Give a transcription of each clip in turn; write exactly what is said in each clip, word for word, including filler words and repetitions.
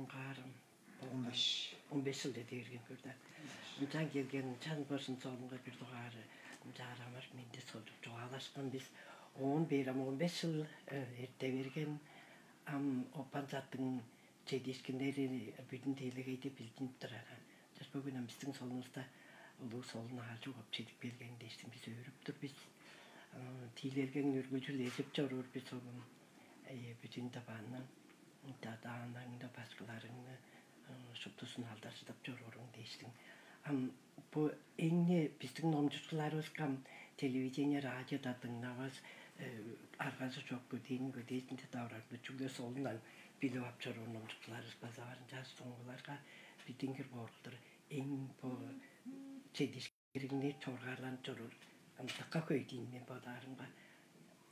каарым он беш, он беш чыл деди берген көрдө. Ынчан келген чан башын солунга бир дугаары ынчаар амарып менде солчуп чугаалашкан бис. Оон бээр ам он беш чыл эрте берген. Ам опан заттың чедиишкиннери бүдүн делегейде билдинип турар. Чаш бүгүн ам биздин солунувуста улуу солун аалчы угап чедип келген дээштин бис өөрүп тур бис. Тиилерген үргүлчүл эжип чоруур бис солун. Бүдүн дабааннан дадааннарында башкыларыңны шуптузун алдаржыдып чорууруң дээштиң. Ам бу эңне биздиң номчукчуларывыс кам телевидение, радиода дыңнавас, аргазы чок көдээниң көдээзинде давырарда чүгле солундан билип ап чоруур номчукчуларывыс база бар. Ынчаар соңгуларга бидингир боорулдур эң бо чедиш Ириңнээр чоргаарланып чоруур ындакка хөй-дүр ийин мен бодаарымга.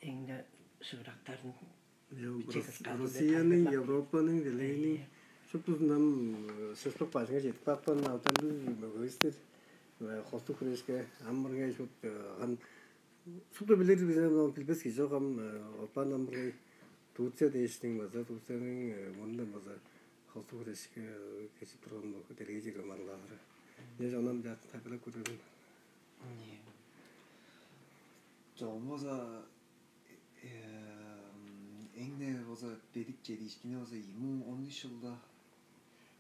Эң-не шыырактарын Россияның, Европаның, делегейниң шуптузундан сөстүк бажыңга чедип каапкан алдарлыг мөгевистер хостуг хүрешке ам мырыңай шут ан шупту билир биз ону билбес кижи чок ам Опан ам мырыңай Турция дээштиң база Турцияның мурнундан база хостуг хүрешке кечип турган делегей черге марылаары. Мен онан бир тайпылап көрдүм. Чогум база эң-не база бедик чедиишкини база ийи муң он үч чылда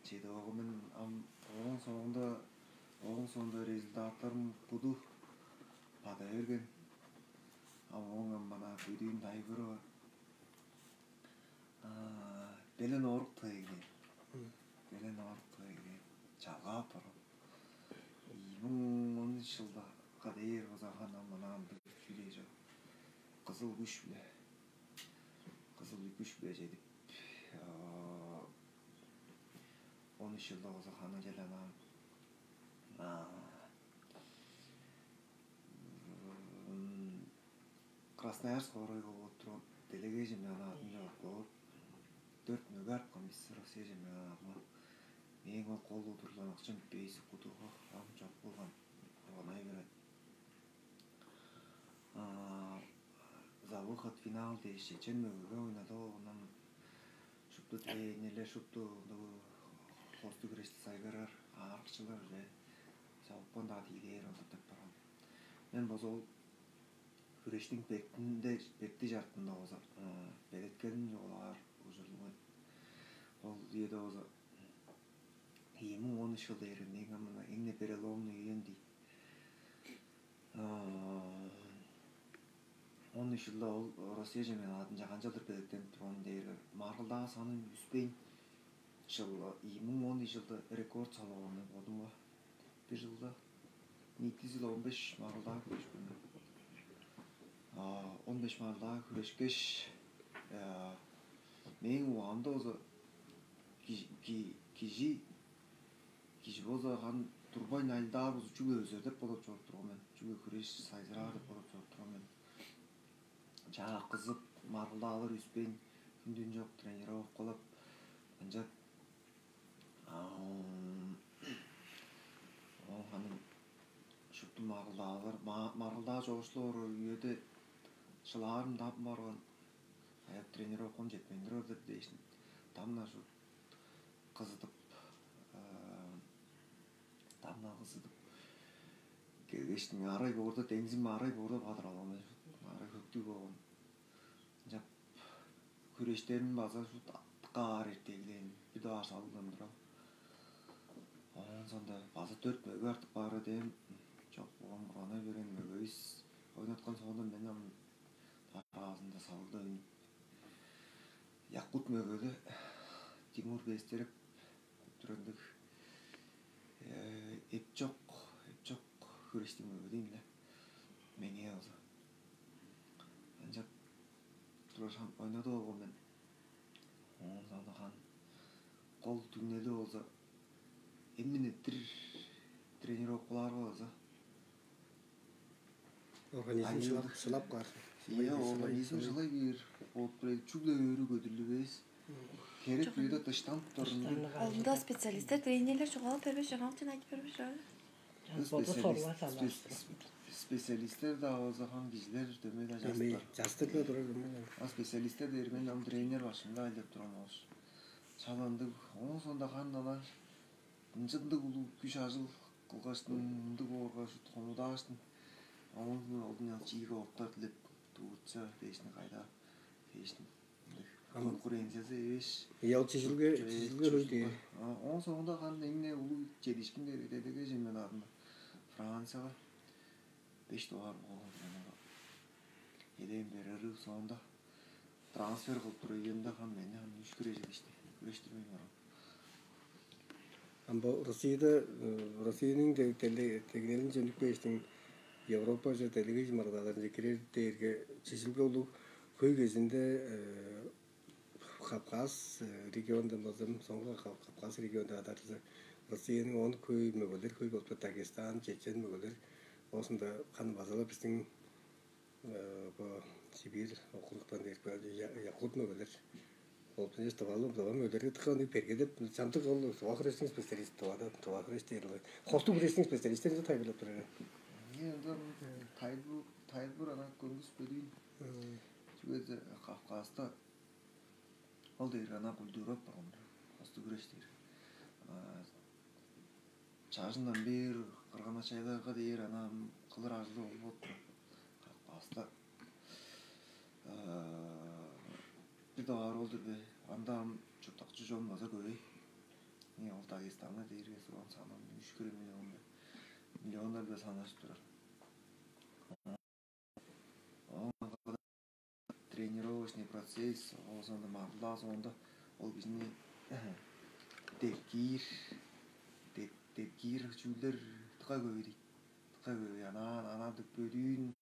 чедип алган мен. Ам ооң соонда ооң соонда результаттарым буду бада берген. Ам ооң ам мана бүдүүн тайбыры бар. Белен орук тыйгы. Белен орук тыйгы. Чалгаап барам. Ийи муң он үч чылда кадаар база ханам мынаан бир чүдээ чок. Кызыл күш биле. Кызыл күш биле чедип он үч чылда база ханы чел анаан Красноярск хоорайга болуп турган делегей чемпионадынче бооп, дөрт мөге арткан бис Россия чемпионадынга. Мээң ол кол удурланыкчым бейсик кудурга ам чок болган онай берет. За выход финал дээш чечен мөгеге ойнадып алгандан шупту тренерлер, шупту хостуг христи сайгарар аарыкчылар уже чалыпкан-даа тиилээр ылдыр деп барган. Мен база ол хүрештиң бертинде берти чартында база белеткелин чугаалаар ужурлугу ол үеде база ийи муң он үч чыл дээрге мээң ам мына эң-не переломный үем дий. Он үч чылда ол Россия чемпионадынче канчалдыр белеткенип турган дээрге маргылдаа санын үспейн чыл ийи муң он үч чылда рекорд салып алган мен бодумга. Бир чылда ниитизи-ле он беш маргылдаа хүрежип көрген. Он беш маргылдаа хүрешкеш, мээң угаамда болза кижи кижи болза хан турбайн айылдаар болза чүгле өзер деп бодап чоруп турган мен. Чүгле хүреш сайзыраар деп бодап чоруп турган мен. Чаа кызып, маргылдаалар үспейн, хүн-дүн чок тренировкалап, ынчап ол ханы шупту маргылдаалар, маргылдаа чоокшулап орар үеде шылаарым таап барган, аяп тренировкам четпейн турар деп дээшин. Тамна шут кызыдып, тамна кызыдып келгештиң арай боорда деңзим арай боорда бадыр алган арай хөктүг болгон. Ынчап хүрештерим база шут каар эртеглээн бүдү аар салгылдан турам. Оон сонда база төрт мөге артып баары дээн чок болган бурганай берген мөгевис ойнаткан соонда мен ам дараазында салгылда үнүп якут мөгеле Тимур Бестерек турандыг эпчок эпчок хүрээштиг мөгө дейм эле. Меңээ болза ынчап турар шам ойнадып алган мен. Оон соонда хан кол түңнели болза эмин эттир тренировкалаарга болза Организм шылап шылап каар. Иә, ол организм жылай бээр болуп турар. Чүгле өрү көдүрлүбес. Керек биеде дыштанып турун. Алдында специалисттер, тренерлер чугаалап бербеш, жаңалчын айтып бербеш, а? Боду сорула салар. Специалисттер да алзахан кижилер дөмей да жастар. Жастык да турар дөмей. А специалисттер дээрмен ам тренер башында айлап турган болуш. Шаландыг, оон соонда ханнана ынчындыг улуг күш ажыл кылгаштың, мындыг боорга шут хомудааштың, оон ол дыңнал чииге октар дилеп, Турция дээшни, кайда дээшни, мындыг конкуренциясы эвеш. Я ол чижилге чижилге хөй дээ. Оон соонда хан эмне улуг чедишкинде делеге чемпионадында Францияга беш дугаар болгон. Элээн берери соонда трансфер кылып тур ийгенде, хам мени хам үш күрежип ишти. Күрештирбейн барган. Ам бо Россияда, Россияның дегнелин чемнеп кээштиң, Европа же делегей чымырдаларынче кирер дээрге чижилге улуг хөй кезинде Кавказ регионундан болза, соңга Кавказ регионунда адарызы Россияның он хөй мөгелер хөй болуп, Дагестан, Чечен мөгелер, оозунда каны база-ла биздин бо Сибирь округтан дээрге якут мөгелер. Ол дээш дывалым дывам өлерге тыккан бергедеп, чамдык ол дывак рестлинг специалист дывада дывак рестлинг хостук рестлинг специалисттер тайбылап турар. Мен ындан тайбу тайбур ана көргүс бөлүн. Чүгеде Кавказда ол дээр ана культура болгон. Хостук рестлинг дээр. Чажындан бээр кырган-ачайларга дээр ана кылыр ажылы ол болуп турар. Кавказда бир дугаар ол-дур бе? Анда ам чурттакчы чон база көбей. Ол Дагестанга дээрге суган санам үш кире миллион бе? Миллионнар бе санашып турар. Оон тренировочный процесс, оозунда мандылаа соонда ол кижини деркиир, деркиир чүүлдер тыка көбү дейт. Тыка көбү анаан анаан дүппөдүүн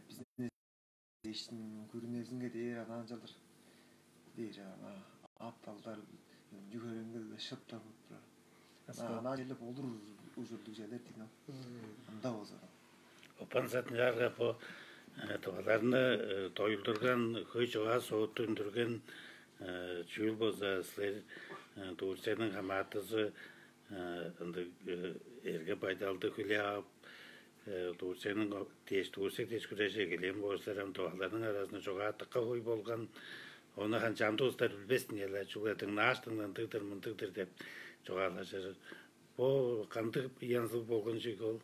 бизнес дээшин күрүнезинге дээр анаан чалдыр дээр ана ат алдар өнчү хөреңге шыптар болуп турар. Ана черле болур ужурлуг черлер дейн ол. Ында болза. Опан сатынчаарга бо тываларны доюлдурган хөй чугаа сооту үндүрген чүүл болза, силер Турцияның хамаатызы ындыг эрге байдалды хүлээп ап, Турцияның дээш Турция дээш күрежи эгелээн боор силер ам тываларның аразында чугаа дыка хөй болган. Ону хан чамдык улустар билбестин эла чугла дыңнааштың ындыгдыр мындыгдыр деп чугаалажыр. Бо кандыг янзылыг болган чүве ол?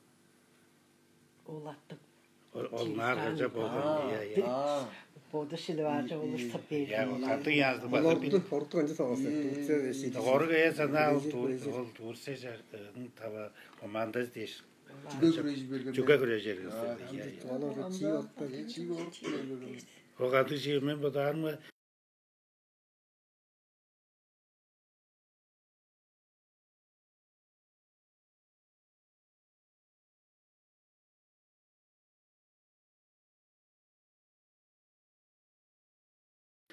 Ол аттыг. Ол наар кыржа болган. Иә, иә. Боду шилип аар чогулуштап Иә, ол берген. Кандыг янзылыг Ол база орду, орду канча салган сен? Турция эсейди. Догору кая санаа ол Турция жа тава командасы дээш. Чүге күрежи берген? Чүге күрежи берген? Аны чиип аттар. Чиип орду берген. Ол кандыг чиир мен бодаарымга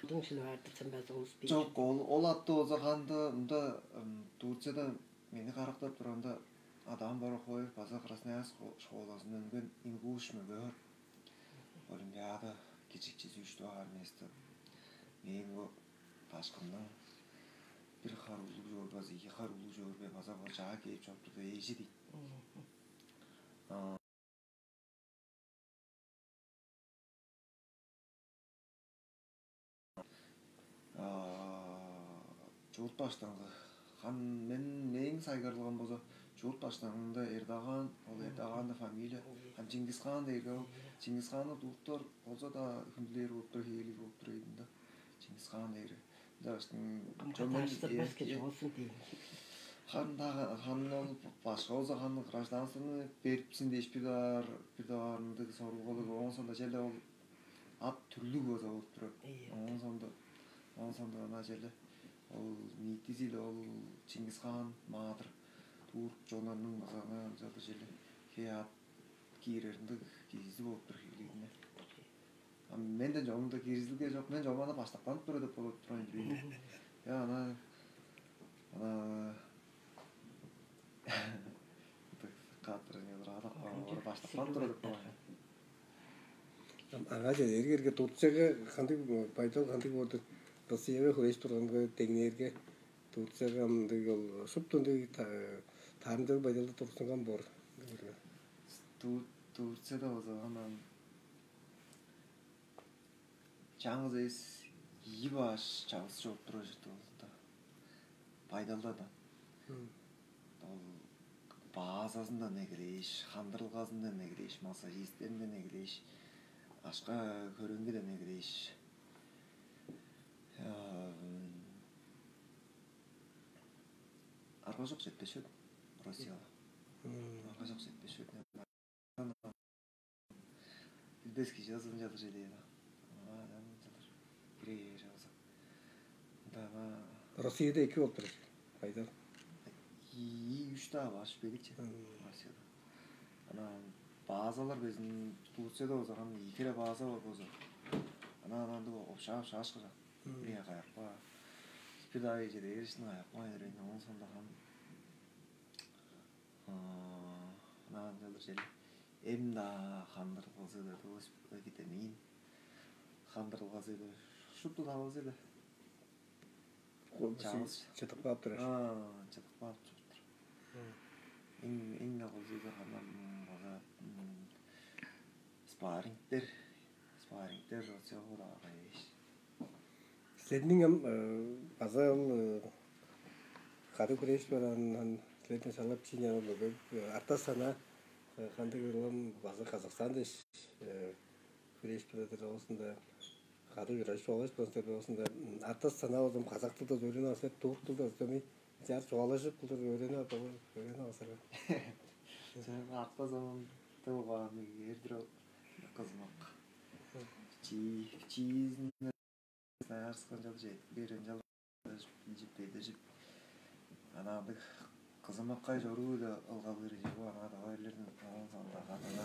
Дыңчылып артырсан база улус бир. Жок, ол ол атты болза ханды мында Турцияда мени карактап турганда Адам Борохоев база Красноярск школазында өнген ингуш мөгөөр. Олимпиада кичикчизи үч дугаар место. Мээң бо башкымның бир хар улуг чорбазы, ийи хар улуг чорбе база бо чаа кээп чоруптурда эжи дейт. Чурт баштаңгы хан мен мээң сайгарлыгым болза чурт баштаңында Эрдоган, ол Эрдоган да фамилия, хан Чингисхан дээрге ол Чингисханны дуртар болза да хүндүлээр болуп тур, хээлиг болуп тур эдинде. Чингисхан дээри. Ынчаштың Ам чөмел каташтырбас кижи болсун дейм. Ханна ханна ол башка болза ханның гражданствону берипсин дээш бир даар бир даарындыг сорулгалыг оон сонда челе ол ат түрлүг база болуп турар. Оон сонда оон сонда ана челе ол ниитизи ол Чингисхан маадыр турк чоннарның база ана чада челе хе ат кииреринде кижизи болуп тур хилигине. А мен да чогумда киризилге жок, мен чогум ана баштактанып тура деп болуп турган билбейм. Я ана ана катыр не ара баштактанып тура деп болуп. Ага же эргерге Турцияга кандыг байдал кандыг болду? Россияга хүреш турганга деңнээрге Турцияга ындыг ол шупту ындыг таарымчалыг байдалда турсунган боор. Турцияда болза анан чаңгыс эс ийи баш чаңгыс чогуп тура чырды болзунда. байдалда да. Ол баазазындан эгелээш, хандырылгазындан эгелээш, массажистеринден эгелээш, акша-хөреңгиден эгелээш, арга чок четпес чүве Россияга. Арга чок четпес чүве. Билбес кижи азы ынчалдыр чеде. Ынчалдыр кирер болза. Ында ана Россияда эки болуп турар. Кайда? Ийи-үш-даа баш белик че. Россияда. Ана базалар безин Турцияда болза, хан ийи хире база бар болза. Ана ана андыг обшаап шаашкыра. Бирээ каякпа. Спирт ай чеде эришин каякпа. Эрейин оон сонда хан Ынчалдыр черле эм-даа хандырылгазы-дыр, витамин хандырылгазы-дыр, шупту талазы-дыр. Чавыс чыдып калып турар. Чыдып калып чоруптур. Эң эң агылзыды ханам база спаррингтер, спаррингтер оцеодагы эш. Силерниң ам база ол кады хүрээш бараанынан силерден шалап чийин аны артас санаа кандыг ырылам база Казахстан дээш хүрээш барадыр оозунда кады хүрээш чугаалаш болзуңар оозунда артас санаа болзум казак тылда өөрүнүп алсаңар, турк тылда ыстамай чаар чугаалажып кылдыр өөрүнүп алып өөрүнүп алсаңар. Артас амын тыл угааны эрдир ол кызмак. Чи чиизин Аарыскан чалче берен чалче билчип бедежип ана андыг кызымаккай чоруу-биле ылгалыр ийи бу ана давай эрлерден оон соонда кадына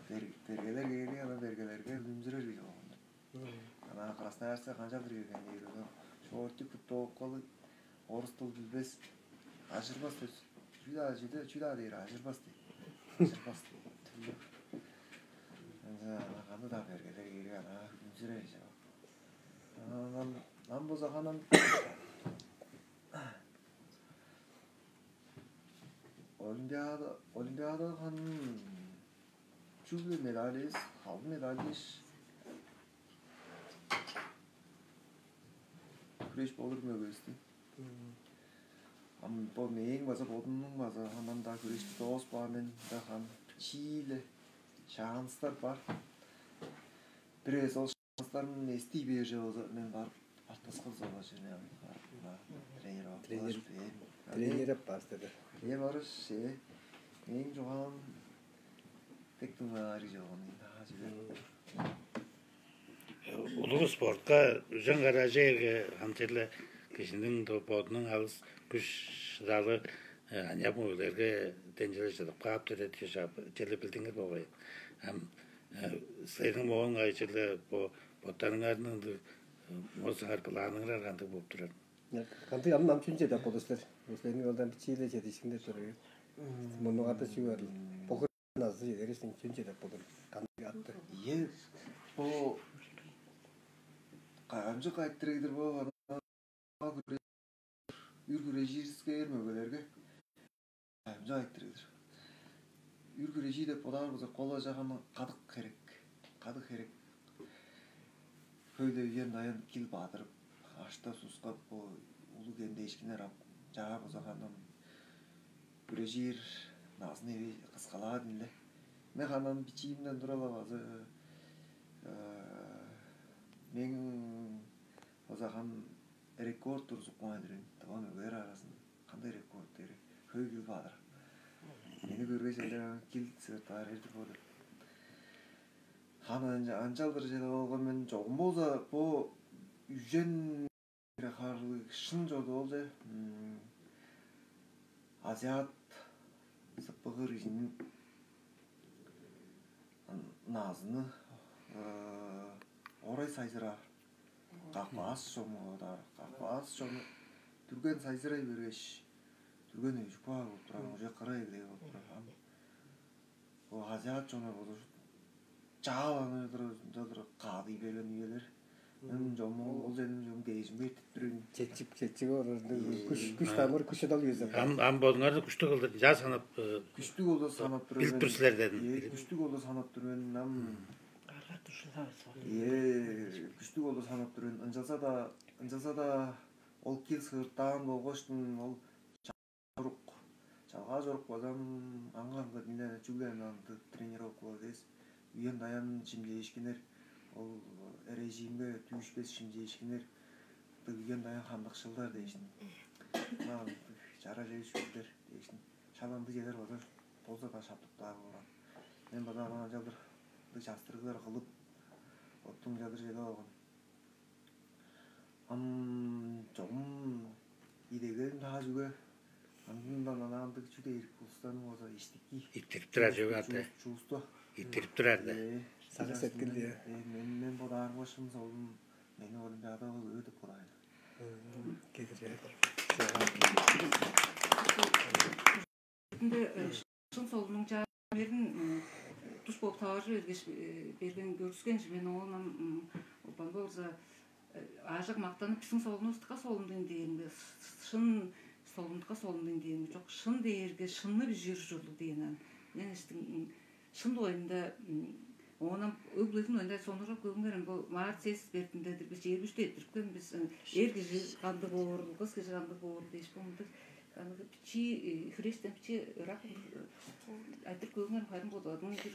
бергелер кээри ана бергелерге үнүмзүрер кижи болган. Ана Красноярска канчалдыр келген дээр ону шортик куттуп калып орус тыл билбес ажырбас деп чүү-даа чүү-даа чүү-даа дээр ажырбас дейт. Ажырбас дейт. Түрлү. Ана каны-даа бергелер кээри ана үнүмзүрер кижи. Ам ам бузаганан Олимпиада Олимпиада ханын чүгле медалист, халдын медалист күреш болур мөгөстү. Ам бо мээң база бодумнуң база ханан да күрешти дооспаан мен да хан чииле шааныстар бар. Бир эвес ол Астарын эстий бээр болза мен барып артаскы зоолажы мен барып тренер Тренер. Тренер аппаастады. Тренер барыш э эң чугаан тек тыңнаар кижи болгон ага жибер. Улугу спортка үжен каражы эрге хамчырлы кижиниң бодунуң алыс күш шыдалы аныяк мөгелерге денчиле чыдып каап турар черле билдиңер болгай. Ам силерниң моон кайчылы бо боттарыңарның ындыг моозуңар былааныңар кандыг болуп турар? Кандыг ам ам чүнче деп болур силер? Силерниң олдан бичииле чедишиңде турар. Мунуңарда чүү бар? Бохор назы чедерисиң чүнче деп болур? Кандыг атты? Е бо каамчык айтырыгдыр бо үр күрежирискээр мөгелерге каамчык айтырыгдыр. Үр күрежи деп бодаар болза кол ажаганы кадык херек. Кадык херек. Хөйле үен даян кил баадырып, ашта сускап бо улуг эндээшкиннер ап, чаа бузагандан бүрежир назын эвей кыскалаар динле. Мен ханан бичиимден тура-ла база мээң база хан рекорд турузуп каан дирин. Таван өгер арасында кандай рекорд дери хөй кил баадыр. Мени көргеш эле кил сыыртаар эрдик бо деп. Хана анчалдыр чедип алган мен чогум болза бо үжен харлыг шын чорду ол же азиат сыппыгыр кижиниң назыны орай сайзыраар. Капаас чому одар капаас чому дүрген сайзырай бергеш дүрген өжүк баар болуп турар уже кырай эгелей болуп турар. Ол азиат чоннор болур чааланыр ынчалдыр каадый берген үелер. Мен жому ол жөнүн жом дээжим эртип турайын. Четчик четчик орурду күш күш тамыр күш ыдал үези. Ам ам бодуңарды күштү кылдыр жа санап э, Күштүг болду санап тур. Билип тур силер дедим. Е күштүг болду санап тур мен ам. Арга душулабыз ол. Е күштүг болду санап тур мен. Ынчалса да ынчалса да Ол кил сыыртаан болгаштың ол чалгаа чорук, чалгаа чорук базам аңгы-аңгы диле чүгле ынанды тренировкалар дээс. Үен даян шимчээшкиннер, ол режимге түүшпес шимчээшкиннер, дыгыян даян хандыкшылдар дээшин. Ынаа чара чей шүүлдер дээшин. Шал ындыг чедер база болза-даа шаптыктаар болган. Мен база ынаа ынчалдыр ындыг частырыглар кылып, оттуң ынчалдыр чедип алган. Ам чогум идегелим таа чүге андындан анаандыг чү дээр улустарның болза иштики Иттирип турар чүве аты. Чувуста. Иттирип турар да. Сагыш сеткил, э, мен мен бодаарымга шын солун мени олимпиадага өө деп бодаар. Кедирер. Ынде шын солунуң чаамерин туш болуп таваржы бергеш берген көрүскенчи мен оон ам банда болза аажок мактанып биздин солунувустука солун дейн дээринге шын солунувустука солун дейн дээринге жок шын дээрге шынны бижир ужурлуг дейн ан мен иштиң шын дугайында оон ам өг-бүледин дугайында сонургап көрүңерем бу март сес бертиндедир бис жыйырма үчтө эрттирипкен бис эр кижи кандыг боорул кыз кижи кандыг боорул дээш бу мындыг кандыг бичии хүрээштен бичии ырак айтып көрүңерем харын бодугадың бир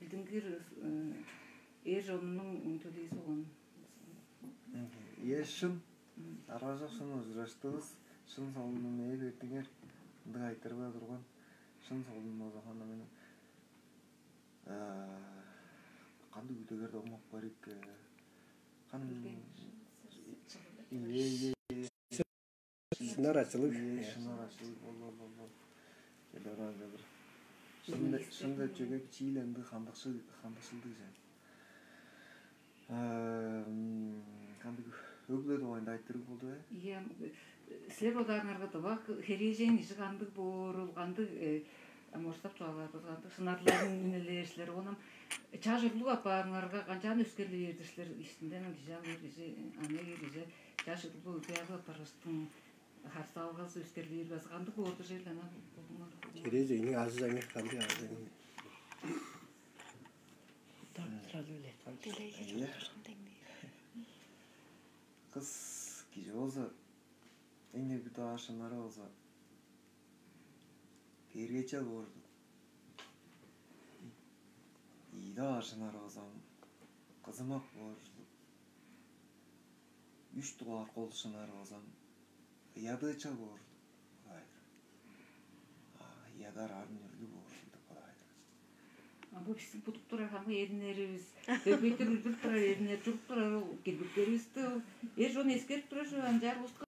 билдингир эр чонунуң төлээзи болган Ийе, шын. Аргажок шын ужураштывыс. Шын солунну мээ бердиңер. Ындыг айтырыга турган. Шын солун болза хана мен кандыг үдегер домок барик. Кан Ийе, ийе. Шынар ачылыг. Шынар ачылыг бол бол бол бол. Келер аңгыдыр. Шында шында чөге чииле ынды хандыкшыл хандыкшылдыг жан. Кандыг өглө дугайында айтырыг болду бе? Ийе, силер бодаарыңарга дыва херээжен кижи кандыг боорул, кандыг морстап чугаалаарбыз, кандыг шынарларын үнелээр силер. Онам чаш урлуг апаарыңарга канчаан өскерле бээр силер? Иштинден кижи алыр кижи, аны кижи чаш урлуг өйдү алып апаргыштың харсаалгазы өскерлээр база кандыг боордур черле ана болдуңар. Херээженниң ажы жаңы кандыг ажы жаңы. Туралы билет. Кыз кижи болза эң бир даа шынары болза кээргечел боордук. Ийи даа шынары болза кызымак боордук. Үш дугаар кол шынары болза ыядыычал боор. Ыядар арын үрлүг боор деп бодаар. А бу биздин будуп турар хамгы эриннеривис, дөмейтер үрдүрүп турар эриннер, туруп турар ол кирбиктеривисти ол эр чон эскерип турар чүве ынчаар улуска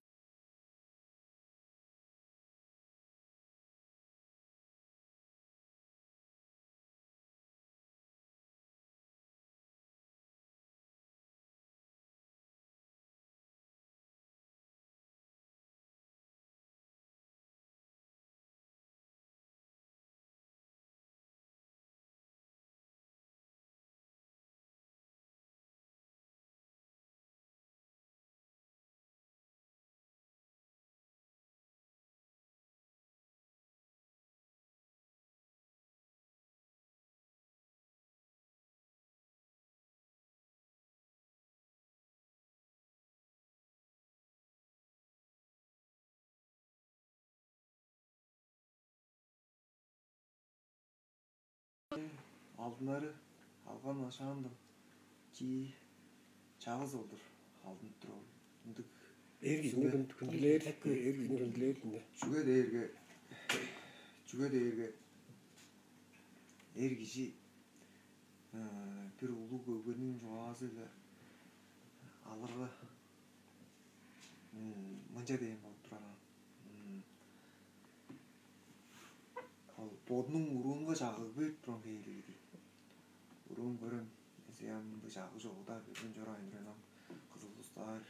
Алдынары алган ашаандым чи чавыс олдур алдынып тур ол. Ындыг Эр кижини күндүлээр, эр кижини күндүлээр динде. Чүге дээрге чүге дээрге эр кижи бир улуг өгбениң чугаазы-биле алырга мынча дээн болуп турар. Ол бодунуң уруунга чагыг берип турган хээлиги дий. Уруун көрем, эсеям мындай чагыг чогу-даа берген чораайн турган ам кызыл тустаар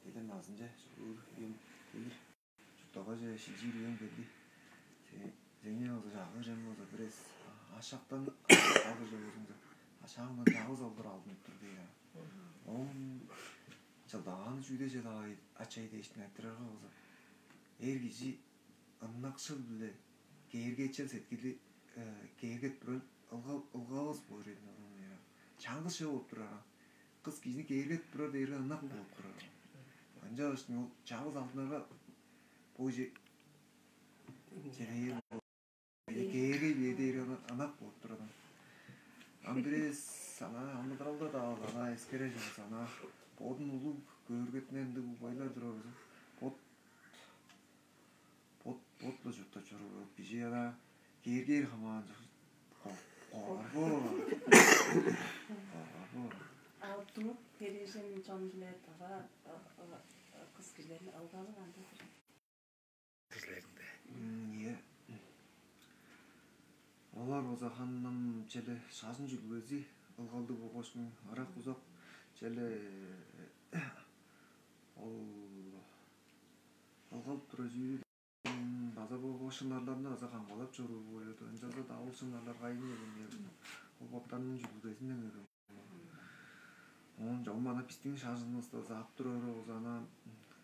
келен назынче чогуур үем келир. Чурттагаже шилчиир үем келди. Сеңээ болза чагыг чем болза бир эс ашактан алгыже болзуңза ашааңдан чагыз олдур алдынып тур дээр. Ол чылдагааны чүүдеже-даа ачай дээштин айтырарга болза эр кижи ынакшыл-биле кээргээчел сеткили кээргеп турар ылгавыс боор эдин оруун яра. Чаңгыс чыга болуп турар. Кыс кижини кээргеп турар дээрге ынак болуп турар. Ынчангаш ол чавыс алдынарга бо же черейи кээргей бие дээр ынак болуп турар. Ам бирээс ана амыдыралда-даа ана эскерер чүве ана бодун улуг көөргетинен ындыг угбайлар турар бот бот бот-ла чурттап чоруур бижи ана кээргээр хамаан коргор боор. Коргор боор. Ал туруп пережен чон биле тава кыз кижилерин алгалы кандайдыр? Кижилеринде. Ие. Олар болза ханнам челе шажын чүлгези ылгалдыг болгошкун ырак узак челе ол ылгалып тура жүүрү база бо шынарларны база камгалап чоруур болур. Ынчалза-даа ол шынарлар кайын келген ол боттарның чүлгезинден келген. Оон чогум ана бистиң шажынывыста ап турары болза ана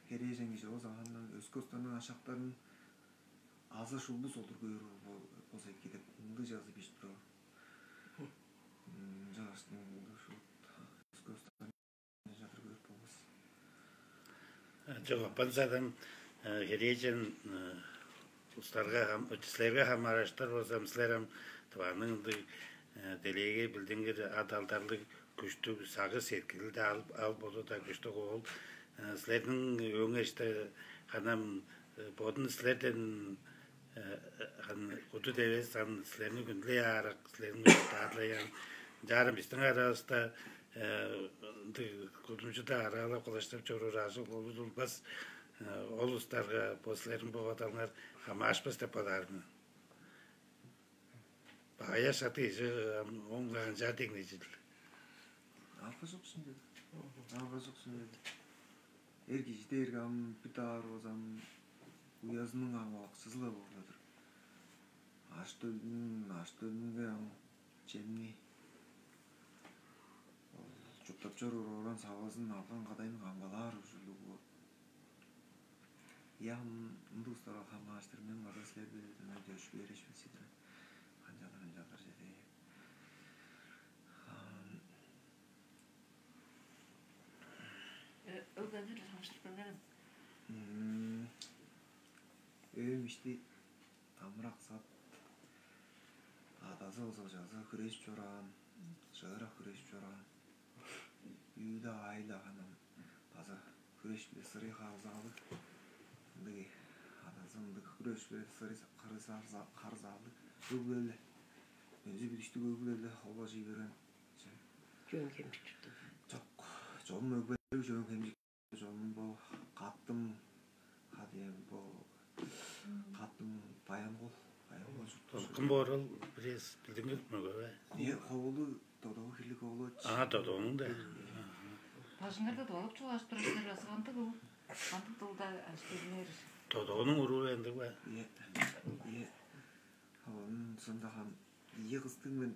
херээжен кижи болза ана өске устаның ашактарын азы шулбу солур көөр болза эки деп ындыг жазып ишип турар. Ынчангаш ындыг шут өске устаның чадыр көрүп болбас. Жок, аппансадан херээжен устарга хам силерге хамаарыштыр болзам, силер ам тываның ындыг делеге билдингир ат алдарлыг күштүг сагыш эркилди ал ал болу да күштүг оол силерниң өңеште ханам бодун силерден хан куду девес ан силерни хүнлей аарак силерни даарлаян жаарым биздин арабызда ындыг кудумчуда араалап кылаштап чоруур ажыл болудулбас ол устарга бо силерниң бо бодалыңар хамаашпас деп бодаар мен. Багая шаты кижи оң канчаар дегнежил. Алгажок синдер. Алгажок синдер. Эр кижи дээрге ам бүт аар болзам уязының ам акчызы-ла болуп атыр. Аш-төлүн, аш-төлүнге ам чемни чуптап чоруур ооран савазын алган кадайын камгалаар ужурлугу. Я ындыг устарга хамааштыр мен база силерге дөмей дөшүп ээришпес сидир. Канчалыр ынчалыр чеде. Ылганы таныштырып көргеним. Өөм ишти тамырак сат адазы болза чазы хүрежип чораан, чыырак хүрежип чораан. Үүле аайлаганын база хүреш биле сырый харызаалыг. Ындыг адазы ындыг хүреш биле сырый харызаалыг. Өглеле. Өзү билиштиг өглеле холбажый берген. Чөөн кемчик чурттуг. Жок, чонум өгбелери чөөн кемчик чонум бо каттым кадыям бо каттым баянгол баянгол чурттуг. Кым боор ол бирээс билдингир мөге бе? Э ховулу додогу хилик оолу. А додогунуң да. Бажыңарда долуп чугаш турар силер база кандыг ол? Кандыг дылда билдинер? Додогунуң уруу ындыг бе? Э э. Оон сындаган ийи кыстыг мен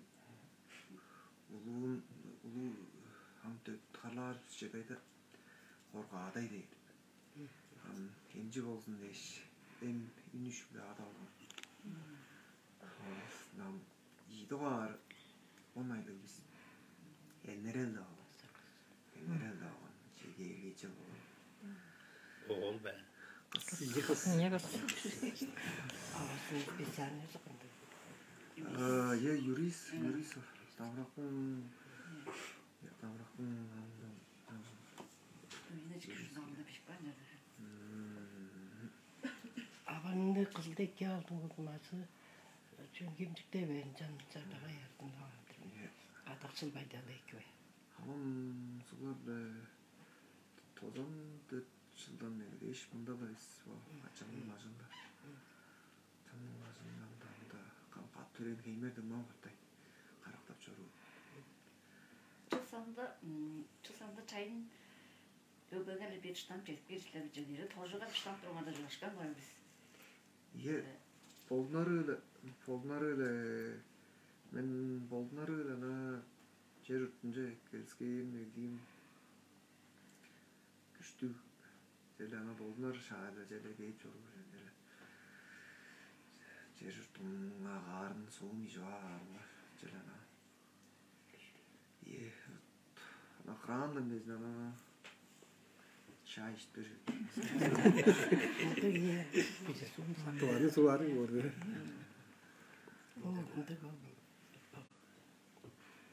улуун улуу ам төрт халаар чедайда хоргаадай дээр. Ам эмчи болзун дээш эм үнүш биле ада алган. Нам ийи дугаар он айлыг бис. Энерел да алган. Энерел да алган. Чеге эргече болган. Оол бе? Кыс. Кыс. Не кыс? Авасын специальный кандай? А, я юрист, юрист. Давракын Давракын Үйүнө чыгышып залында бишип каан чорду. Абаңны кызылда эки алдың кызмасы чөңгемдикте бен жан жардагай артында алдым. Адакчыл байдалы эки бе? Хамам суглар тозон төрт жылдан бери эш мында да эс ачамның бажында. Ачамның бажында мында кат төрен хеймерден мон каттай карактап чоруу. Чыл санында чыл санында чайын өгбегеле бир штамп чедип кириштилер бижелери тожуга штамп турганда жугашкан коюн бис. Ийе, болнары эле болнары эле мен болнары эле ана чер үртүнче келскейим элдиим күштүг деле ана болнар шаада деле кээп чоруур эле чер үртүң агаарын суум ижип аарылар чел ана Ана кыраандан безин ана Чай ичип бер. Тываның сулары көрдү. Ындыг ол.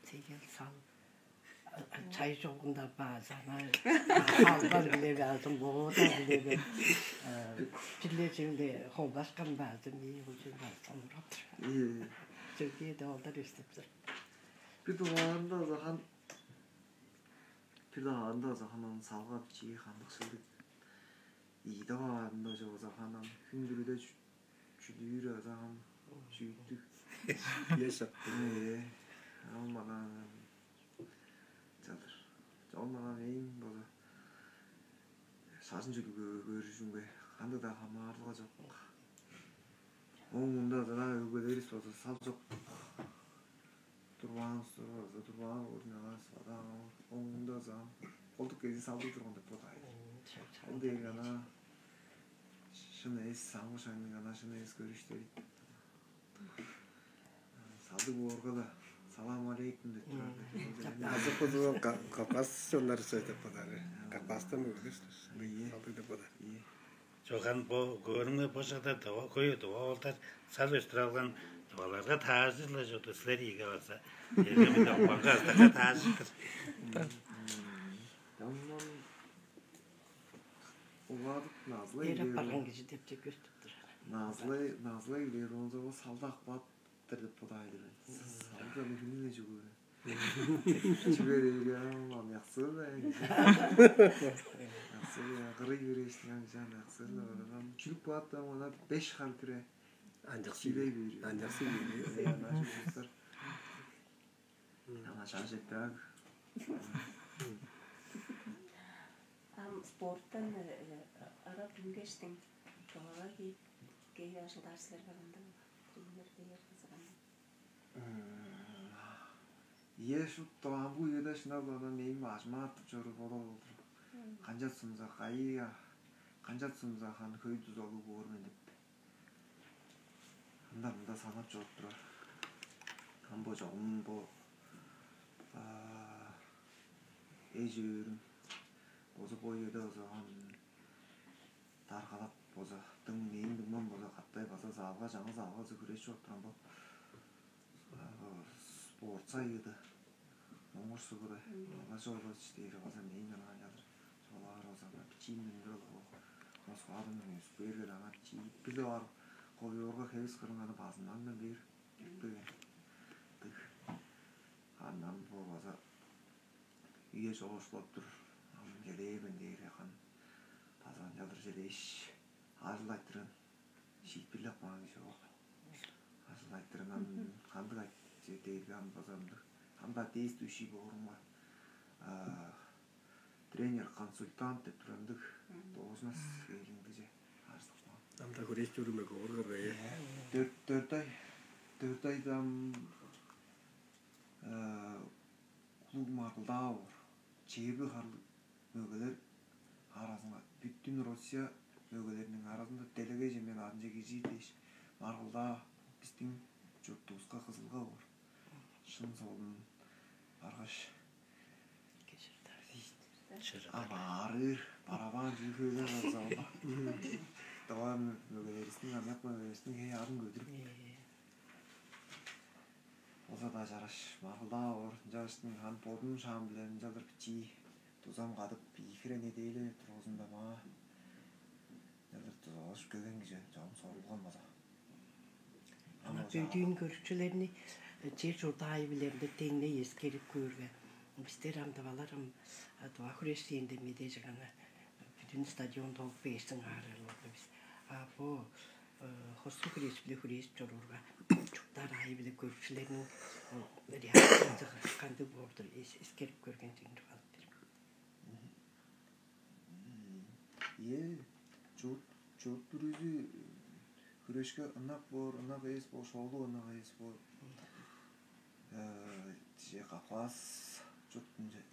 Сегел сал чай чогунда базана салбар билеби азым боода билеби. Чиле чиле холбашкан базым ийи күчүн базым урап. Чөкеде олдар өстүптүр. Бир дугаарында озахан бир дугаарында озахан салгап чии хандыкшылдык. Ийде баарында озахан ам хүн бүрүде чүдүүр азаам чүүттүг. Бие шапты. Э, ал манаан чадыр. Ол манаан ээн болза шажын чүдү көрүшүнге кандыг-даа хамаарылга чок. Оң мында даа өгбелерис болза сал чок. Турбаан турбаза турбаан көрүнү аас бадаан оңунда зам. Олдук кези салдыг турган деп бодаар. Ол дээр гана шын эс саңгы шаңныг гана шын эс көрүштер. Салдыг боорга-ла салам алейкум деп турар. Азы кудуган капас чоннар сөй деп бодаар. Капастан өлүс. Салдыг деп бодаар. Чоган бо көөрүңер бо чагда дова көйө дова олдар сал өстүр алган дываларга таажырлар чогду силер ийиге барса эргеминде омбанга астакка таажыштыр. Оннон угаадып назылай Эр апарган кижи деп чек өстүп турар. Назылай назылай билээр онза бо салдак баттыр деп бодаайды мен. Салданы хүнүнө чугууру. Чүге дээрге ам яксыыр да. Яксыыр кырый берээштиң ам жан яксыыр да барам. Чүлүк бааттан она беш хар кире. Анчаксы Силей бери. Анчаксы бери. Ана чугустар. Ана чаа жетпеаг. Ам спорттан ара бүнгештиң доңага кээп кээп ажылдаар силер багында. Тиилер дээр кызыган. Ийе, шупту ам бу үеде шынап-ла мээң бажыма артып чоруур болуп олур. Канчап сумза кайыга, канчап сумза хан хөй дузалыг боор мен деп. Ында мында санап чоруп турар. Ам бо чогум бо эш өөрүм бозу бо үеде озаган даргалап боза дың мээң дыңмам боза каттай база залга жаңы залга база хүреш чоруп турган бо. Спорт сайыды оңур сугуду ала чоолу иштээри база мээң ынаа чадыр чугаалаар болза ана бичиимден бир ол Москвадан өсүп кээрге ана бичии бир бар ковёрга хевис кырынганы базындан мен бээр экпеген дыг андан бо база үе чоошулап тур ам келээбен дээри кан база ынчалдыр челээш ажыл айтырын шиитпирлеп каан кижи ол. Ажыл айтырынан кандыг айтчы дээрге ам база ындыг. Ам-даа действующий боорумга тренер-консультант деп турар ындыг должность ээлиңдиже ажылдап каан. Ам-даа хүрээш чорумеге ооргар бе? Дөрт дөрт ай дөрт айдан улуг маргылдаа боор. Чээрби харлыг мөгелер аразынга бүттүн Россия мөгелериниң аразында делегейже мен адынче киржир дээш маргылдаа бистиң чуртувуска кызылга боор. Шын солун баргаш аваарыр барабан жүүхөөлер алзаалла. Давай мөгелеристиң амыяк мөгелеристиң хей арын көдүрүп Оза-даа чараш маргылдаа оор ынчалыштың хан бодунуң шаам-биле ынчалдыр бичии дузам кадып ийи хире неделя тургузунда маа ынчалдыр дузалажып келген кижи чогум сорулган база. Ама бөдүүн көрүкчүлерни чер чурдаайы билеринде теңней эскерип көөрге, бистер ам дывалар ам дыва хүреш дээнден медээжик ана бүдүн стадион долуп бээштиң аарыыларда бис. А бо Хостуг хүрээш-биле хүрээшип чоруурга, чуптаар аайы-биле көрүкчүлерниң реакциясы кандыг боор-дур, эскерип көрген чүвеңни калып бир. Ээ, чурт чурт бүрүзү хүрешке ынак боор, ынак эвес боор, шоолуг ынак эвес боор. Тиже Кавказ чуртунче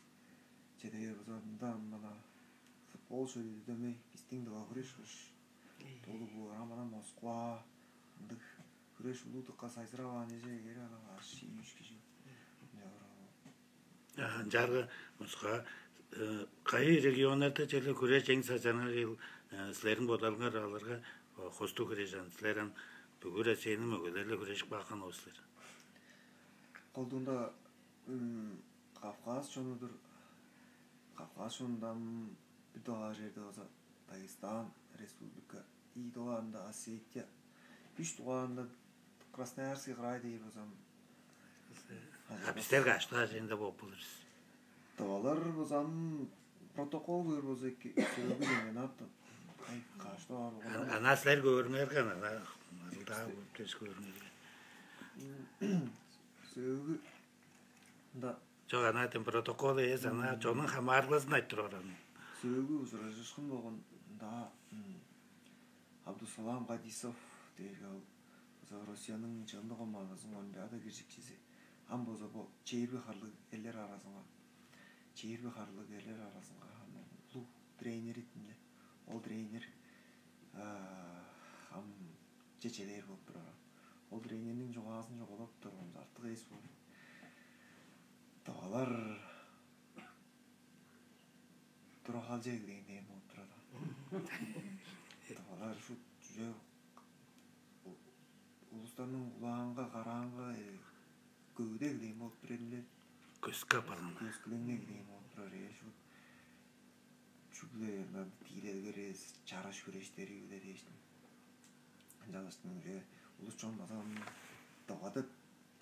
чедээр база мында мына футбол шөлү дөмей, бистиң дыва хүреш кыш. Толугу ара мана Москва ындыг хүреш улуу дыкка сайзыраваан эже эгер ана аш ийиш кижи. Ынчаарга Москва Кайы регионнарда черле хүреш эң сазанар ыл, силерниң бодалыңар алырга, хостуг хүреш ан силер ам бүгү Россияның мөгелерле хүрежип каапкан ол силер? Колдуунда Кавказ чонудур. Кавказ чонундан бир дугаар черде база Дагестан Республика, ийи дугаарында Осетия, үч дугаарында Красноярский край дээр базам. А бистер каштыга чейинде болуп болурбуз. Тывалар базам протокол көөр болза эки сөөгү деген аттан. Ай кашты бар болган. Ана силер көрүңерген, ана ырылдаа көрүп көөрүңерген. Сөөгү да Чок, ана дем протокол эвес, ана чонуң хамаарылгазын айтып тур ораны. Сөөгү ужуражышкын болган да Абдусалам Гадисов дээрге ол база Россияның чыындык командазының Олимпиада киржикчизи. Ам болза бо чээрби харлыг эрлер аразынга, чээрби харлыг эрлер аразынга ам улуг тренери динле. Ол тренер ам чечелээр болуп турар. Ол тренерниң чугаазын чугаалап турган артык эс болду. Тывалар тура халча эглээн дээн болуп турар. Тывалар шут чүже улустарның улаанга, караанга көвүдег дээн болуп тур эле. Көскү апарган. Көскүлеңнег дээн болуп турар эш. Чүгле ындан тиилелгер эс чараш хүрештери билер эштин. Ынчангаштың уже улус чон база тыва деп,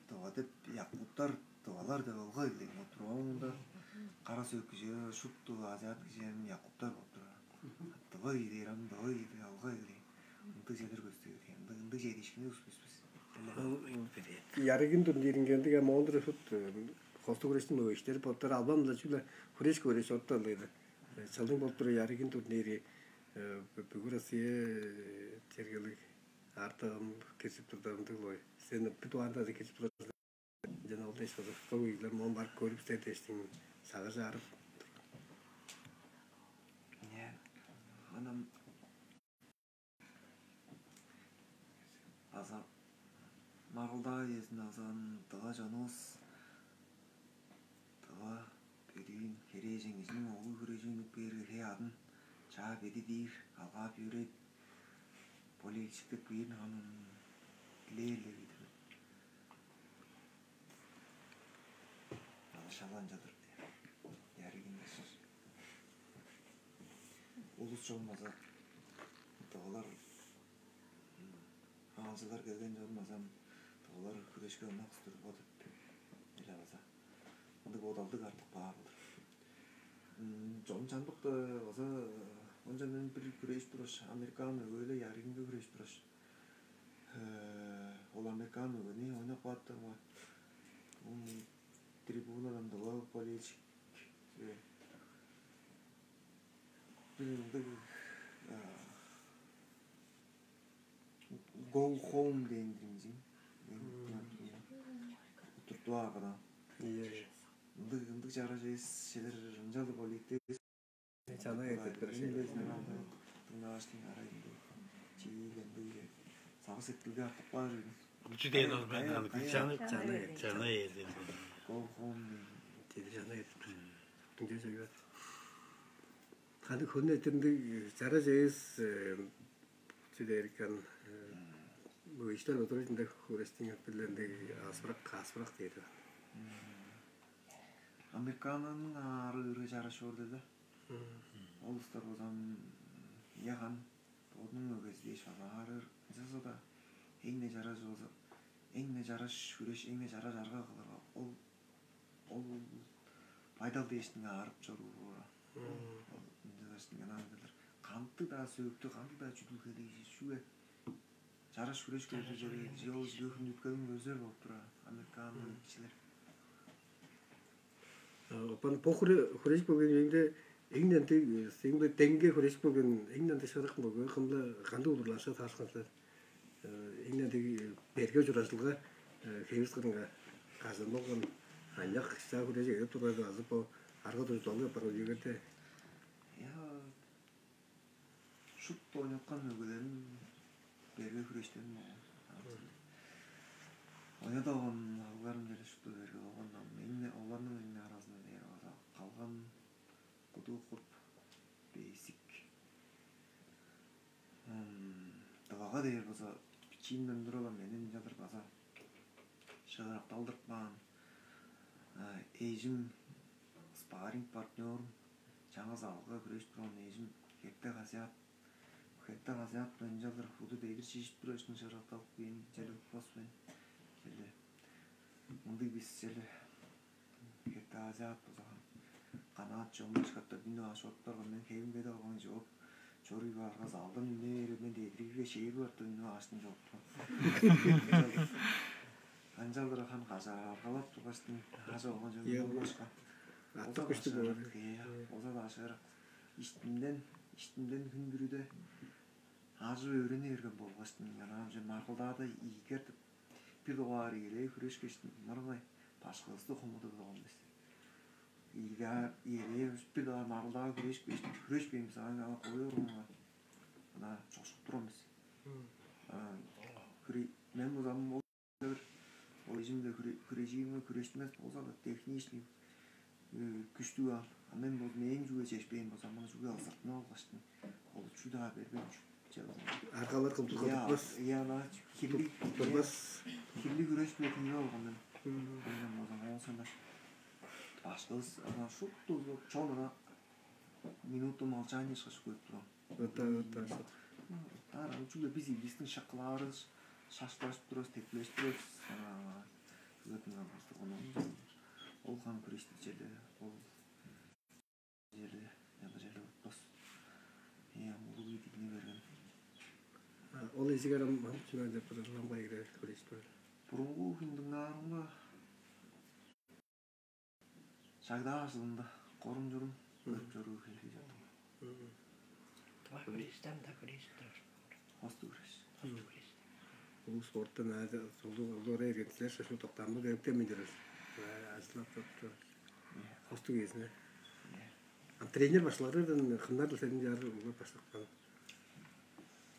тыва деп якуттар, тывалар деп алгай билген болуп тур. Оонда кара сөк кижи, шупту азиат кижи эми якуттар болуп турар. Тыва киирер ам тыва киирер алгай билген. Ындыг чедер көстүг экен. Ындыг ындыг чедишкини успеспиз. Ярыгын турниринге ындыг эми ондур шут хостуг хүрээштиң мөгештери боттар албан-ла чүгле хүрээш көрээш отталдыйды. Чылдың болуп тура ярыгын турнири бүгү Россия чергелиг артыгын киржип турда ындыг лой. Сен бүт угаанда киржип турар. Жана ол дээш база кыл уйлар моон барып көрүп сер дээштиң сагыжы арып. Ынам база маргылдаа үезинде база дыга чонувус дыга бедиин херээжен кижиниң оглу хүрежип үнүп кээрге хей адын чаа беди диир алгаап йөрээт болельщиктеп кээрин ханын дилээр эле киидир мен. Аны шала ынчалдыр ярыгын улус чон база тывалар аалчылар келген чон база тывалар хүрешке ынак устур бо деп эле база ындыг бодалдыг артып каар болур. Чон чамдыкта база онча мен бир күрээш тураш, американ өгээле ярыгынга күрээш тураш. Ол американ өгени ойнап кааттарга трибунадан дыва болельщик бир ындыг Go home дээн дирим. Туртуп ааргада. Ие. Ындыг ындыг чараш эс силер ынчалдыр болуйт. Чана эдип бериши. Дыңнаашкын арай ындыг. Чиилендиге сагы сеткилге артып каар. Күчү дээн ол мен аны чана чана эдип. Go home дээн. Деди чана эдип. Күнде сөйөт. Кады хүн эдиринде чараш эс Чүдээриккен мөгейиштер удур ичинде хүрестиң билден дег аспырак аспырак дээр. Американының аары ыры чараш ор деди. Ол устар болзам яхан бодунуң мөгези дээш база аарыр ынчалза да эң не чараш болза эң не чараш хүреш эң не чараш арга кылырга ол ол байдал дээштиң аарып чоруур. Ынчангаш ынчан аңгыдыр кандыг-даа сөөктү кандыг-даа чүдүлгелиижи чүге чараш хүреш көрүп же ол жөө хүндүткелин көзер болуп тура американлар кичилер. Опан бо хүрежип келген үйүңде эң нанды сеңде деңге хүрежип келген эң нанды шыырак мөге кымда кандыг удурлаашка таарышкан силер? Эң нанды берге ужуражылга хевис кырынга кажан болган аныяк кыштаа хүрежип эгеп турган азы бо арга дужулалыг апарган үегерде. Я шупту ойнаткан мөгелерим берге хүрээштерим болган. Ойнадаган алгыларым деле шупту берге болгон. Эң оларның эң аразында дээр база калган Удуу куруп, бейсик. Дывага дээр база бичиимден тура-ла мени ынчалдыр база шыыракталдырып каан. Эжим, спарринг партнерум, чаңгыс алга хүрежип турган эжим, хепте хазяат. Хепте хазяат ынчалдыр уду дедир шижип турар ышкын шыыракталып кээн черле утпас мен. Черле мындыг бис черле хепте хазяат база канаат чомуш катап үнү ашып аттарга, мен хевим кеде алган чоп чоруй баарга, залдан үне бээрге, мен дедиригиге шээп артып үнү аштын чоп. Ынчалдыр хан кажаргалап тургаштың, кажа болган чон болбашка. Аттык күштү болар. Оза-даа шыырак. Иштимден, иштимден хүн бүрүде ажы өөрүнү берген болгаштың, янаа же маргылдаада ийгертип, бир дугаар иерээ хүрешкештиң, мырыңай башкывысты хомудуп алган бис. Ийгаа иерээ бир дугаар маргылдаага хүрешпейн, хүрешпейн бис, аңаа коюурунга ана чокшуп турган бис. Мен бузам ол эжимде хүрежииме, хүрештимес болза-ла, техничный күштүг аан. А мен бол мээң чүге чешпээн болза, мага чүге алзыртынып алгаштың, ол чүү-даа бербейн чүве. Аргалар кылдыр кылдырбас. Ана хилли, хилли хүреш биле кыйгы болган мен. Ынчан болза, оон соонда башкыбыз ана шупту чон ана минуту молчания ышкаш көрүп турган. Ыта ыта. Ара чүгле биз илистиң шаккылаары шашташып турабыз, тепкилешип турабыз. Ыгытынган быстык онон ол хан күрештик черле, ол черле, яда черле утпас. Эм улуг ийдигини берген. Ол эзиг арам чүве деп турар, ламбай кире күрештип турар. Бурунгу хүн дыңнаарымга Шагдаа ажылында корум-чурум көрүп чоруур хевирлиг чордум. Тыва хүрээштен-даа хүрээжип турар. Хостуг хүрээш. Хостуг хүрээш. Улус спорттан аажы улуг улура эргентилер шошун токтамы керектенмей турар. Ажылап туруп турар. Хостуг эзине. А тренер башкылардан кымнар сени жаар улуг баштапкан?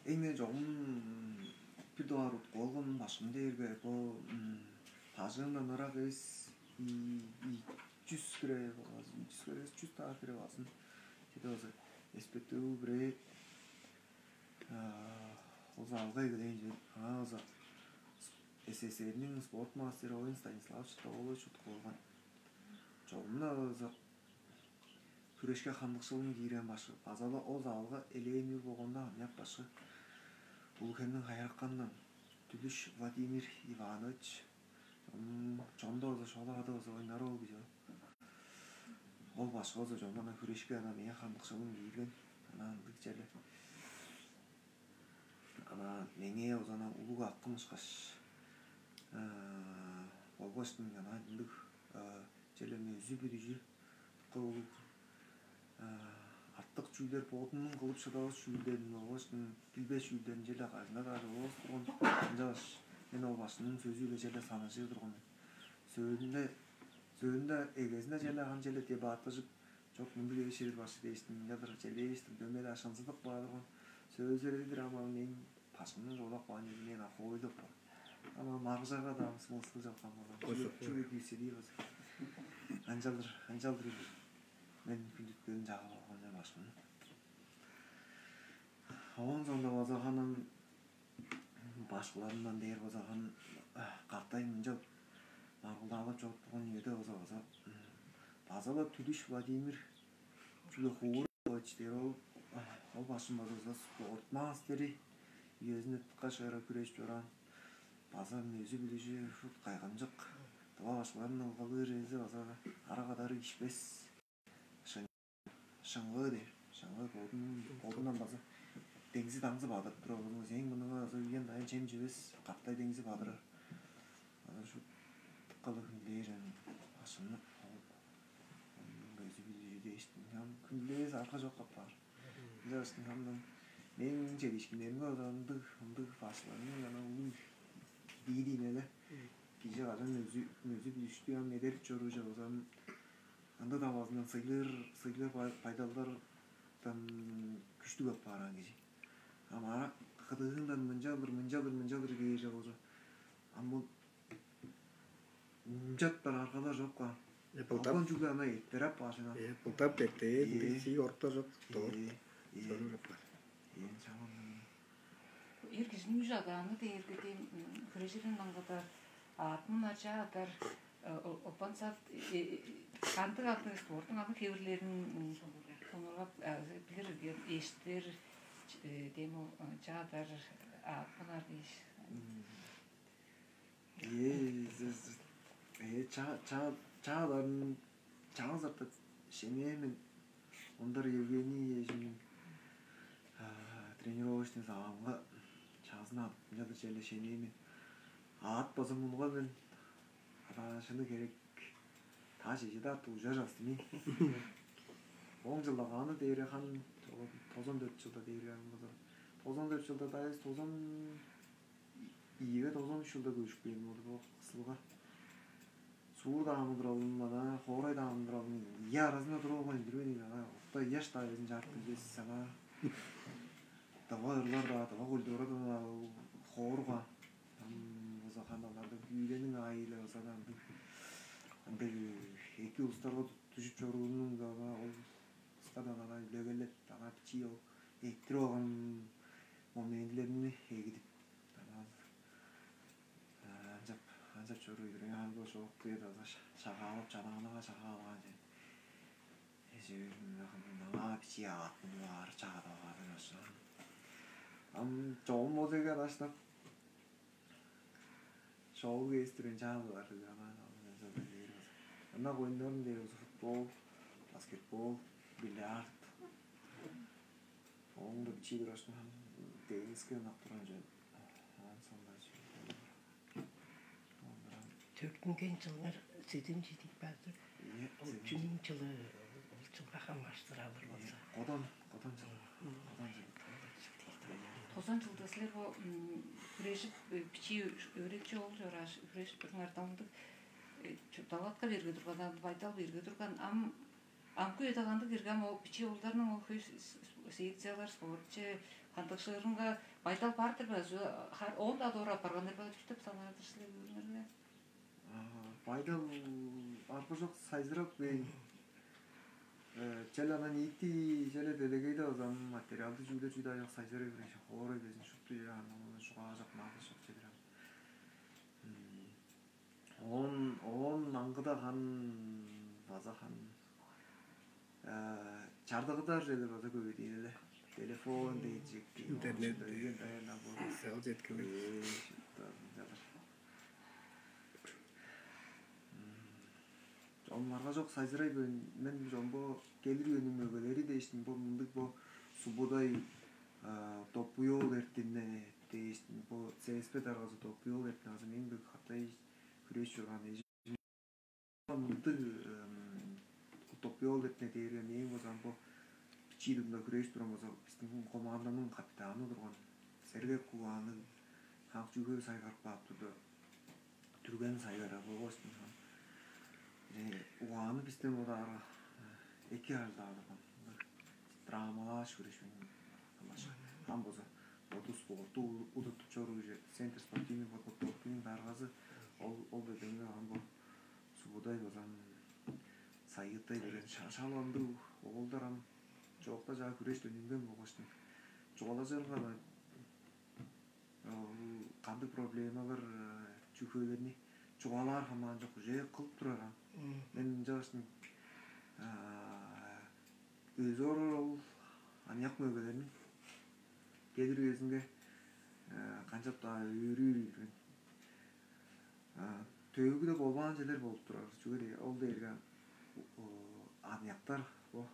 Эми чогум бир дугаар уткуп алган башкым дээрге бо бажыңдан ырак эвес, чүс хире, чүс хире эвес, чүс даар хире базын чеде база эспектөө бирээ ол залга эгелээн чүве. Аңаа база СССР-ниң спорт мастери Оюн Станиславович Тоолович уткуп алган. Чогум-на база Хүрешке хандыкшылын киирген башкы база-ла ол залга элээн үр болганда, аныяк башкы Улуг-Хемниң Хайыракандан Түлүш Владимир Иванович, чонда болза шола-хада болза ойнары ол кижи. Ол башкы болза чондан хүрешке ана мээң хандыкшылын киирген. Ана ындыг черле. Ана меңээ озана улуг акым ышкаш болгаш ана ындыг черле мөзү бүдүжү улуг артык чүүлдер, бодунуң кылып шыдавас чүүлдерин болгаш билбес чүүлдерин черле кажына-даа чорувас турган. Ынчангаш мен ол башкының сөзү-биле черле санажыр турган мен. Сөөлүнде, сөөлүнде эгезинде черле ам черле дебаттажып, чок, мындыг эвес чедир башкы дээштиң, ынчалдыр черлээштиң, дөмей-даа шынзыдып каар турган. Сөөлү-дир ам мээң башкымның чугаалап каан чери мен ак ойлап каан. Ам маргыжарга-даа смыслы чок ам болам. Чүге кирсе дии база. Анчалдыр, анчалдыр мен хүндүткелин чагып алган мен башкымны. Оон соонда база ханым башкыларындан дээр база ханым картайын мынча маргылдаалап чоруп турган үеде база база база-ла Түлүш Владимир чүгле хууру Ооч дээр ол ол башкым база спорт мастери, үезинде тыкка шыгара хүрежип чораан, база мөзү билижи шут кайгамчык. Дыва башкыларның ылгалыыр эзи база ара кадары ишпес. Шыңгыы дээр, шыңгыы бодунун бодундан база деңзи даңзып адырып тура болуңуз, эң мыныңа база үйен дайын чем чивес, каптай деңзип адырар. База шут тыккалы хүнлээр башкымны ол Көзү билири дээштиң ам күндүлээс арга чок апаар. Ынчаштың хамдан мээң чедиишкиннеримге база ындыг ындыг башкыларның ана улуг бии дийин эле. Кижи кажан өзү өзү бүдүштү ам эдерип чоруур чогузан ында давазындан сыйлыр сыйлыр байдалдардан күштүг апааран кижи. Ам ара кыдыындан мынчалдыр мынчалдыр мынчалдыр кээр чогузу. Ам бул ынчап бар аргалар чок каан. Былдап, албан чүгле ана эттер ап баажына. Э, былдап кетти. Э, Ие. Сий оруктар чок. Доор. Ие, ие. Чоруур апаар. Ие, чаман. Эр кижиниң үш адааны дээрге дем хүрежирин аңгыда, аътмын ачаадар, опан сат, кандыг андыг спорттуң андыг хевирлерин сонургап билир, эштер, дем ол чаадар, аътмынар дээш. Ээ, чааларын чаңгыс артып шенээ мен. Ондар Евгений эжимниң тренировочный залынга чаазын алып, мынчалдыр черле шенээ мен. Аът база мунуга мен адаанышыны керек. Таш эже-даа туужар астымын. Он чылдагааны дээри хан тозон дөрт чылда дээри хан болза, тозон дөрт чылда дайыс тозон ийиге тозон үч чылда көжүп кээм болду бо кысылга. Суур даамыдыралын ана хоорай даамыдыралын ия аразында туруп алган билбейн ана отта ыяш даа безин чаартып билбес ана. Дава ырлар даа дава культура даа хоорга. Ам база хандаларда күүлениң аайы-ла база ындыг ындыг эки улустарга дүжүп чоруунуң дава ол кыскадан ана үлегелеп ана бичии ол эттирип алган моментилерни эгидип ана анчап анчап чорууйдур аңаа бо чоок дээди база шагаалап чадаанага шагаалаан чен эжебиң аңаа бичии аатын баар чаадап аадан ошон ам чогум ол жерге адаштап шоул кээстирин чаалып ардыг ана ана коюннарын дээр болза футбол, баскетбол, бильярд оон да бичии бир ашкын тенниске ынак турган чүве. Аан сондаа чүве. Төктүнген чылыңар сезен чедип баазыр. Ол чүнүң чылы ол чылга хамаарыштыр алыр болза. Кодан кодан чыл. Кодан чыл. Тозан чылда силер бо хүрежип бичии өөречи ол чорааш хүрежип турган арталындыг даватка берге турган байдал берге турган ам амгы өйдөгандыг иргем ол бичии оолдарның ол хөй секциялар спортче кандыкшыырынга байдал бар-дыр бе? Оон-даа доор апарган-дыр бе деп санаар-дыр силер өөрүңерге? Байдал арбы чок сайзырап бээн. Чел ана ниити чел делегейде озам материалдыг чүүлдер чүү-даа чок сайзырай берген шак хоорай безин шупту чер андан шугаажак маңгыс чок чедир ам. Оон оон аңгыда хан база хан чардыгыдар чедир база көбедиин эле. Телефон дейчик. Интернет. Сел жеткилик. Чалар. Чомларга жок сайзырай берин. Мен жомбо келир өнүм өгөлери дээштин бо мындык бо субудай допуйол эртине дээштин бо ЦСП даргазы допуйол эртине азы мен бек катай хүрээш чурган эжим мындык допуйол эртине дээрге мээң базам бо бичии дурунда хүрээш турган болза биздин команданын капитаны турган сергек кулааныг хамчыгы сайгарып каап турду. Түрген сайгара болгоштун угааны бистен бодаары эки ажылдаа турган драмалааш көрүшүн кылаш ам болза боду спорту удуттуп чоруур центр спортивный подготовканын даргазы ол ол бедеңге ам бо субудай базам сайыыттай берген шаландыг оголдар ам жоокта жаа күреш үнүнген болгоштун чугаалажырга кандыг проблемалар чүхээлерни чугаалаар хамаан жок уже кылып турар ам. Мен ынчаашын өзү орор ол аныяк мөгелерни келир үезинге канчап-даа өөрүү билген. Төөгүде болбаан черлер болуп турар. Чүге ол дээрге аныяктар бо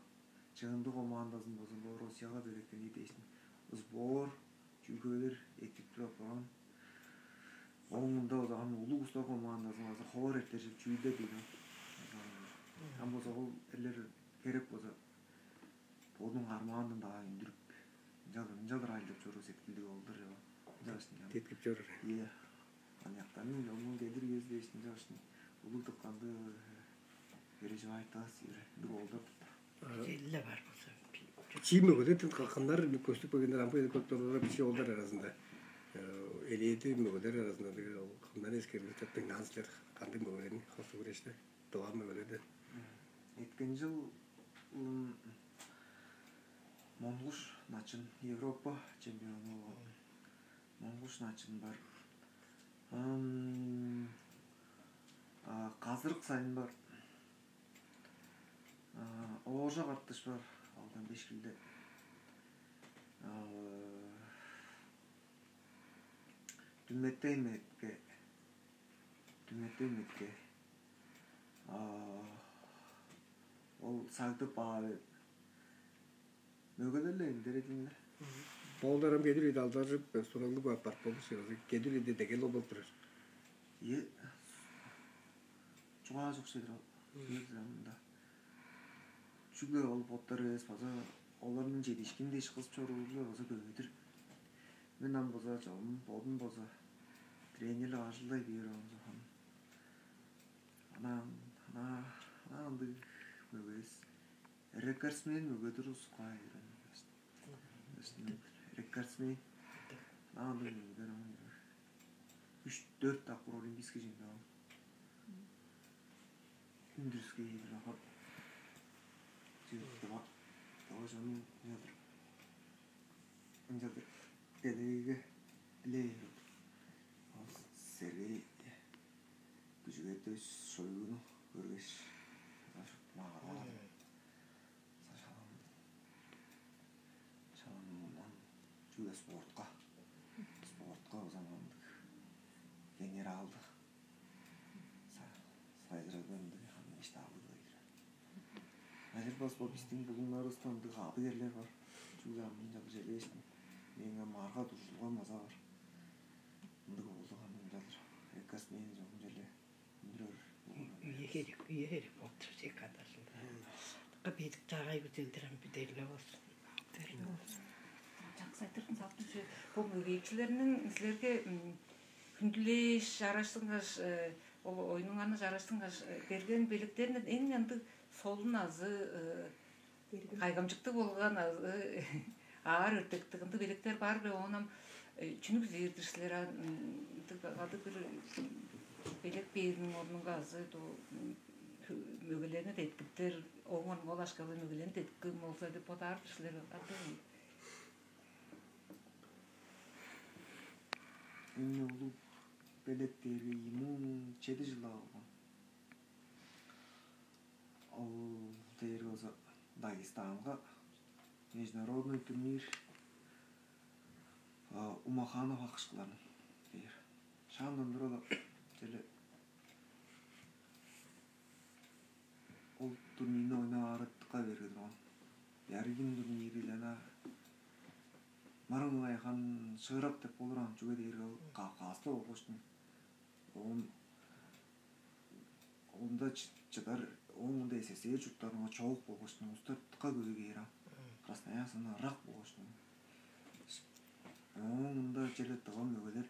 чыгындыг командазын болзун бо Россияга белектени дээшин сбор чүгөөлөр этип тура турган. Ол мында ам улуг устар командазын база ховар эртежип чүүлдер деген. Ам болза ол эрлер керек болза бодунуң кармаандан даа үндүрүп ынчалдыр ынчалдыр айылдап чоруу сеткилдиг болдур деп ынчалыштын теткип чоруур. Ие. Аныяктарның жолунун келир үези дээш ынчалыштын улуг дыкканды бережип айтаас ир ындыг болдур. Желле бар болза. Чиим өгөдө кылкыннар көстүп келгендер амгы көптөрү бичи олдар арасында элээди мөгөлер арасында кымдан эскерилип таптынган силер кандыг мөгөлерин хостуг күрөштө. Тыва мөгелерден. Эрткен чыл, м, Монгуш Начын, Европа чемпиону болган Монгуш Начын бар. Ам, а, Казырык Сайын бар. А, Ооржак Артыш бар, алдан беш килде. А, Дүмметтей Метке, Дүмметтей Метке. А, ол Сагдып Баавы. Мөгелер-ле эндер эдинлер. Болдарам кедир идалдажып, суралыг апарып болуш, кедир иде дегел ол болуп турар. Е, чугаа чок чедир ол. Мгм. Чүгле ол боттар эвес, база оларның чедиишкин дээш кызып чоруурлар база көбүдүр. Мен ам база чогум бодум база тренерлик ажылдай бээр оонза хан. Анаан, ана, ана ындыг мөгес. Рекордсмен мөгедир ускай. Рекордсмен. Ана ындыг мөгедир үш-дөрт тапкыр олимпийский чемпион. Үндүрүскей хап. Жыгыттыга. Давай жаным ынчалдыр. Ынчалдыр делегейге билээ. Ол Сергей Күжүгетович Шойгуну көргеш, мага шалам, шалам мындан чүгле спортка, спортка узамандыг генералды сайзырадандыг аны иштаалдыг. Ажырбас бо бистиң булуңнарывыста ындыг кадыг эрлер бар. Чүгле ам мен чалдыр черлээштим. Мээң ам арга дуржулгам база бар. Ындыг болду ам мен чалдыр. Эккас мээң чогум черле үндүрөр. Үе херек, үе херек болуп тур чек кадажылда. Бедик дагай күзелдер ам бүдерле болсун. Бүдерле болсун. Чаңгыс айтырдын сактын сөй. Бу мөгейикчилерниң силерге хүндүлээш, жараштынгаш, ол оюнуңарны жараштынгаш берген белектеринден эң ындыг солун азы кайгамчыктыг болган азы аар өртектиг ындыг белектер бар бе? Оон ам чүнү күзээр-дир силер? Ындыг кады бир белек бээриниң орнунга азы мөгелерни деткиптер, ооң орнунга ол ашкалы мөгелерни детким болза деп бодаар-дыр силер? Кандыг? Эң улуг белек дээрге ийи муң чеди чылда алган. Ол дээр болза Дагестанга международный турнир Умаханов акышкыларның дээр. Шаандан тура-ла черле ол турнирни ойнаар дыка берге турган. Ярыйын турнири-ле ана марыңылайган шыырак деп болур ам, чүге дээрге ол Кавказта болгуштуң. Оон онда чыдар, оон ында СССР чурттарынга чоок болгуштуң улустар дыка көбей бээр ам. Красноярск ырак болгуштуң. Оон ында черле дыган мөгелер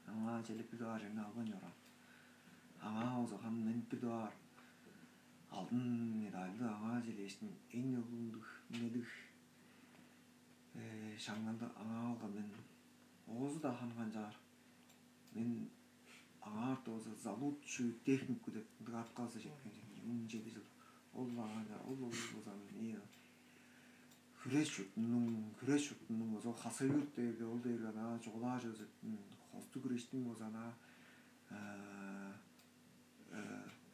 аңаа черле бир дугаар черни албайн чораан. Аңаа озаган мен бир дугаар алдын медальды аңаа челээштим. Эң улундуг үнелиг шаңналды аңаа алган мен. Оозу-даа ханганчаар. Мен аңаа артып болза завучий технику деп ындыг атка база четкен чүве ийи муң чеди чыл. Ол аңаа ол ол болза мен хүреш чуртунуң, хүреш чуртунуң болза ол Хасавюрт дээрге, ол дээрге ана чугулаа чозуп, хостуг хүрештиң болза ана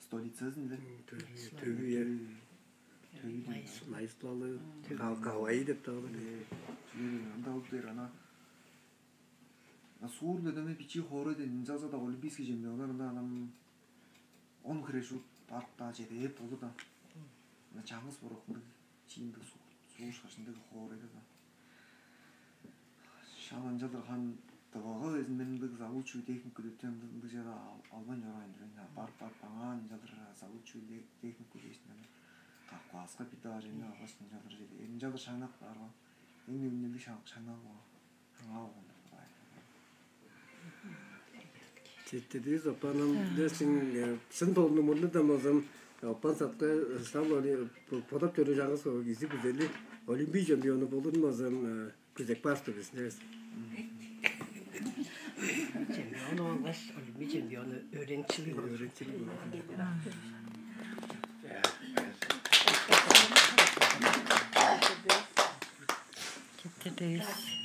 столицазын эле. Төвү, төвү, э. Төвү. Майыслалы, Гавайи деп дагы. Анда ол дээр ана суур бедеме бичи хоорой ден ынчалза-даа олимпийский чемпионнар ында анам он хире шут барып-даа чеде эп болду да. Ына чаңгыс борок ындыг чиимдиг суур шашындыг хоорой да. Шаан ынчалдыр хан дывага безин мен ындыг завучий технику деп ындыг чада албайн чораан дирен. Барып барып аңаа ынчалдыр завучий технику дээшин. Кавказга бир даа жеңип алгаш ынчалдыр ынчалдыр шаңнап баарга эң үнелиг шаңнал аңаа болгон. Четтедивис оппаным десиң шын болду мурнундан болзам оппан сатка сам бодап төрү жаңгыс кизи күзели олимпий чемпиону болурун болзам күзек баастыр бисин дебес. Чемпион болгаш олимпий чемпиону өөреникчилиг болду. Кетти дээс.